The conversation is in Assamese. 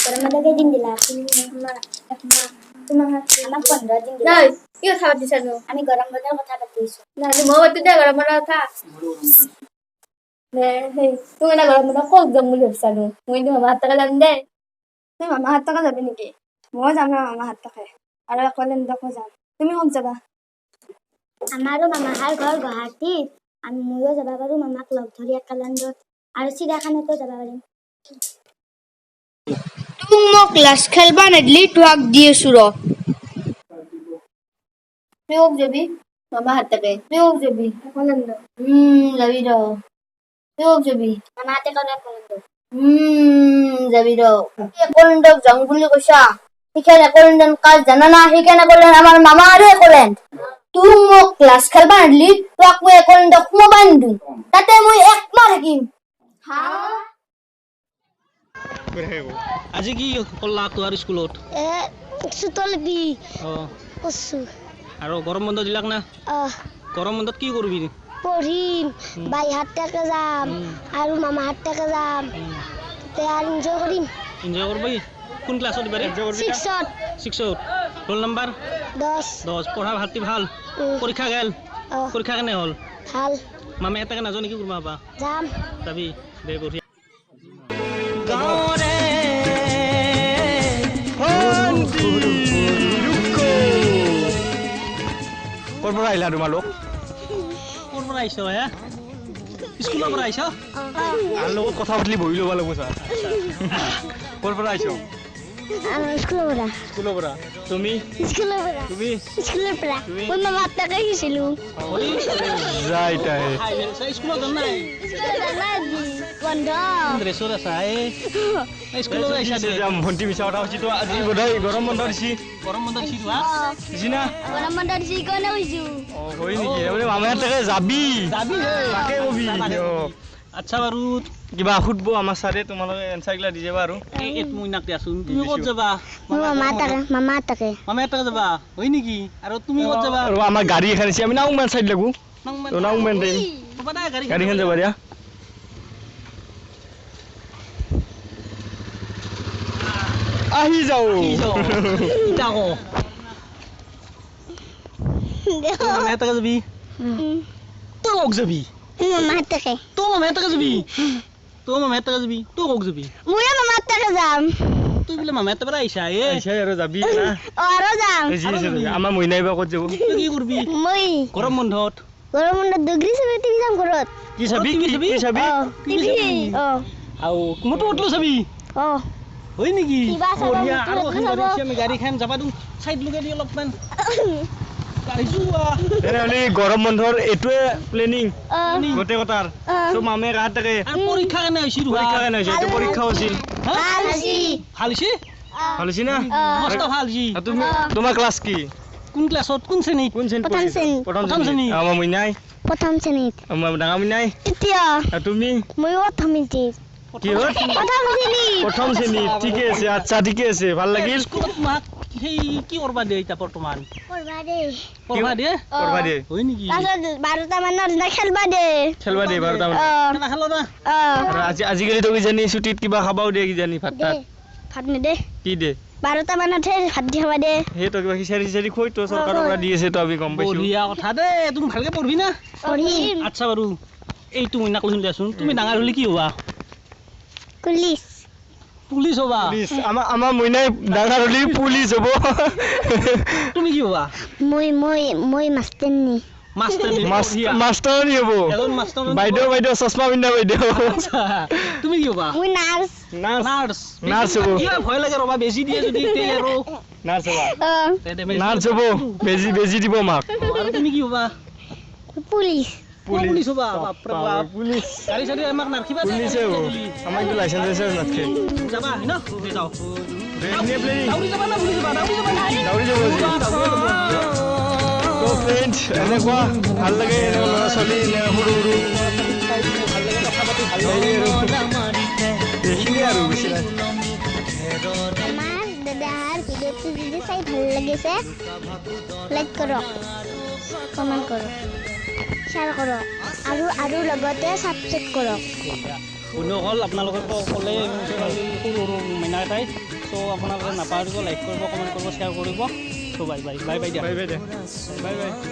গৰম বন্ধ কেইদিন দিলা? একমাহ। তোমাক? আমাক 15 দিন দিলা। নাই, কি কথা পাতিছানো? আমি গৰম বন্ধৰ কথা পাতিছো। নহ'লে মই পাতো দে গৰম বন্ধৰ কথা। দে, সেই তুমি না গৰম বন্ধ ক'ত যাম বুলি ভাবছানো? মই কিন্তু মামাহঁত তাকে যাম দে। তুমি মামাহঁত তাকে যাবি নেকি? ময়ো যাম ৰ মামাহঁত তাকে, আৰু একলেণ্ডকো যাম। তুমি ক'ত যাবা? আমাৰো মামাহাৰ ঘৰ গুৱাহাটীত। আমি ময়ো যাব পাৰো মামাক লগ ধৰি একলেণ্ডত, আৰু চিৰিয়াখানাতো যাব পাৰিম। তোক মোক লাজ খেলবা নেদলি, তোহাক দি আছো ৰ। তুই ক'ত যাবি? মামাহঁত তাকে। তুই ক'ত যাবি? একলেণ্ড। যাবি ৰ। তুই ক'ত যাবি? মামাহঁতে ক'লে একলেণ্ডত। যাবি ৰ। একলেণ্ডক যাম বুলি কৈছা, সেইখান একলেণ্ডন কাজ জানা না? সেইখান একলেণ্ড আমাৰ মামা আৰু একলেণ্ড। তোক মোক ক্লাছ খেলবা নেদলি, তোক মই একলেণ্ডক সোমাবাই নিদিওঁ। তাতে মই একমাহ থাকিম। আজি কি কৰলা তোমাৰ স্কুলত? চোতল বি কৰছো। আৰু গৰম বন্ধ দিলাক না? গৰম বন্ধত কি কৰিবি? পঢ়িম, বাইহাত তাকে যাম আৰু মামাহাত তাকে যাম, তাতে আৰু এনজয় কৰিম। এনজয় কৰবি। কোন ক্লাছত এইবাৰ? ছিক্সত। ছিক্সত। Roll number? 10। 10। পঢ়া ভালটি ভাল? পৰীক্ষা গেল? পৰীক্ষা কেনে হ'ল? ভাল। মামে এটাকে নাযাওঁ নেকি কৰবা? বা যাম। যাবি দে, বঢ়িয়া। ক'ৰ পৰা আহিলা তোমালোক? ক'ৰ পৰা আহিছ হে? স্কুলৰ পৰা আহিছ? তাৰ লগত কথা পাতিলি বহি ল'ব লাগিব ছাৰ। ক'ৰ পৰা আহিছ? স্কুলৰ পৰা। স্কুলৰ পৰা। তুমি? স্কুলৰ পৰা। তুমি? স্কুলৰ পৰা। তুমি? মই মামাৰ তাকে গৈছিলো। যাই তাই। স্কুলত যোৱা নাই? বন্ধ। ড্ৰেছত আছা এই? স্কুলত আহিছা দে। যাম ভণ্টি, মিছা কথা কৈছি তো। আজি বোধহয় গৰম বন্ধ দিছি। গৰম বন্ধ দিছি তো? দিছি না? গৰম বন্ধ দিছি কাৰণে কৈছো। অ, হয় নেকি? মানে মামাহঁত তাকে যাবি? যাবি হে। তাকে কবি। অ। আচ্ছা বাৰু। কিবা সুধব আমাৰ ছাৰে, তোমালোকে এনচাৰ গিলা দি যাবা আৰু। এই মইনাক দিয়াচোন, তুমি ক'ত যাবা? মই মামাৰ তাকে, মামাৰ তাকে। মামাৰ তাকে যাবা, হয় নেকি? আৰু তুমি ক'ত যাবা? আৰু আমাৰ গাড়ী এখন আছে, আমি নাওমান চাইড লাগো। তো নাওমান দিম। হ'ব দে, গাড়ী গাড়ীখন যাবা দিয়া। আহি যাওঁ। ইটা ক, মামাৰ তাকে যাবি? তই কক যাবি? মামাৰ তাকে। তই মামাৰ তাকে যাবি? তই মামাৰ তাকে যাবি? তই কক যাবি? ময়ো মামাৰ তাকে যাম। তুই বোলে মামাৰ পৰা আহিছা এ? আহিছা আৰু যাবি না? অ, আৰু যাম। আমাৰ মইনাই বা ক'ত যাব? তই কি কৰিবি? মই গৰম বন্ধত? গৰম বন্ধত ডিগ্ৰী চাবি, টিভি যাম ঘৰত। কি চাবি? কি চাবি? টিভি। অ। আৰু মোৰতো উঠলো চাবি? অ। হয় নেকি? বঢ়িয়া। আৰু এখন গাড়ী আছে, আমি গাড়ীখন যাবা দিওঁ চাইড লগাই দি অলপমান। তেনেহ'লে গৰম বন্ধৰ এইটোৱে প্লেনিং গোটেই কথাৰ চব মামে কাহাত থাকে। পৰীক্ষা কেনে হৈছিল? পৰীক্ষা কেনে হৈছে? এইটো পৰীক্ষা হৈছিল। ভাল হৈছে। ভাল হৈছে না? মস্ত ভাল হৈছে। তুমি, তোমাৰ ক্লাছ কি? কোন ক্লাছত, কোন শ্ৰেণীত? কোন শ্ৰেণীত? প্ৰথম শ্ৰেণী। প্ৰথম শ্ৰেণী। আমাৰ মইনাই? প্ৰথম শ্ৰেণীত। আমাৰ ডাঙৰ মইনাই? তৃতীয়। আৰু তুমি? ময়ো প্ৰথম শ্ৰেণীত। কি হ'ল? প্ৰথম শ্ৰেণীত। প্ৰথম শ্ৰেণীত। ঠিকে আছে। আচ্ছা, ঠিকে আছে, ভাল লাগিল। স্কুলত মাক সেই কি কৰবা দিয়ে এতিয়া বৰ্তমান? পঢ়বা দে। পঢ়বা দিয়ে? পঢ়বা দিয়ে। হয় নেকি? তাৰপিছত 12টা মানৰ দিনা খেলবা দে। খেলবা দিয়ে 12টা মানত। খেলা খেলো না? আৰু আজি আজিকালিতো কিজানি ছুটীত কিবা খাবাও দিয়ে কিজানি, ভাত তাত? ভাত নিদে। কি দে? 12টা মানতহে ভাত দি খাবা দে। সেইটো কিবা খিচাৰি চিচাৰি খুৱাই তো চৰকাৰৰ পৰা দি আছে তো, আমি গম পাইছো। বঢ়িয়া কথা দেই। তুমি ভালকে পঢ়বি না? পঢ়িম। আচ্ছা বাৰু, এইটো মইনাক লখিম দিয়াচোন, তুমি ডাঙৰ হ'লে কি হ'বা? পুলিচ। পুলিচ হ'বা? পুলিচ। আমাৰ মইনাই ডাঙৰ হ'লে পুলিচ হ'ব। তুমি কি হ'বা? মই মই মই মাষ্টাৰনী। মাষ্টাৰনী হ'ব। বাইদেউ, বাইদেউ, চশমা পিন্ধা বাইদেউ। তুমি কি হ'বা? মই নাৰ্ছ। নাৰ্ছ। নাৰ্ছ হ'ব। কিবা ভয় লাগে ৰবা, বেজি দিয়ে যদি আৰু। নাৰ্ছ হ'বা? নাৰ্ছ হ'ব, বেজি বেজি দিব মাক। আৰু তুমি কি হ'বা? পুলিচ। পুলিচ হ'বা? বাপৰে বাপ, পুলিচ। গাড়ী চাড়ী আমাক নাৰাখিবা। পুলিচে হ'ব। আমাক কিন্তু লাইচেঞ্চ চাইচেঞ্চ নাথাকে। যাবা ন? যাওঁ। দাউৰি যাবা না পুলিচ যাবা? দাউৰি যাবা। দাউৰি যাব। তো ফ্ৰেণ্ড, এনেকুৱা ভাল লাগে, এনেকুৱা ল'ৰা ছোৱালী, এনেকুৱা সৰু সৰু, এইখিনিয়ে আৰু, বেছি নাই। আমাৰ দাদাৰ ভিডিঅ'টো যদি চাই ভাল লাগিছে, লাইক কৰক, কমেণ্ট কৰক, শ্বেয়াৰ কৰক আৰু লগতে ছাবস্ক্ৰাইব কৰক। বন্ধুসকল, আপোনালোকেতো ক'লে ছোৱালী সৰু সৰু মাইনা এটাই। চ' আপোনালোকে নাপাহৰিব, লাইক কৰিব, কমেণ্ট কৰিব, শ্বেয়াৰ কৰিব। চ' বাই বাই, বাই বাই দিয়া। বাই বাই দে, বাই বাই।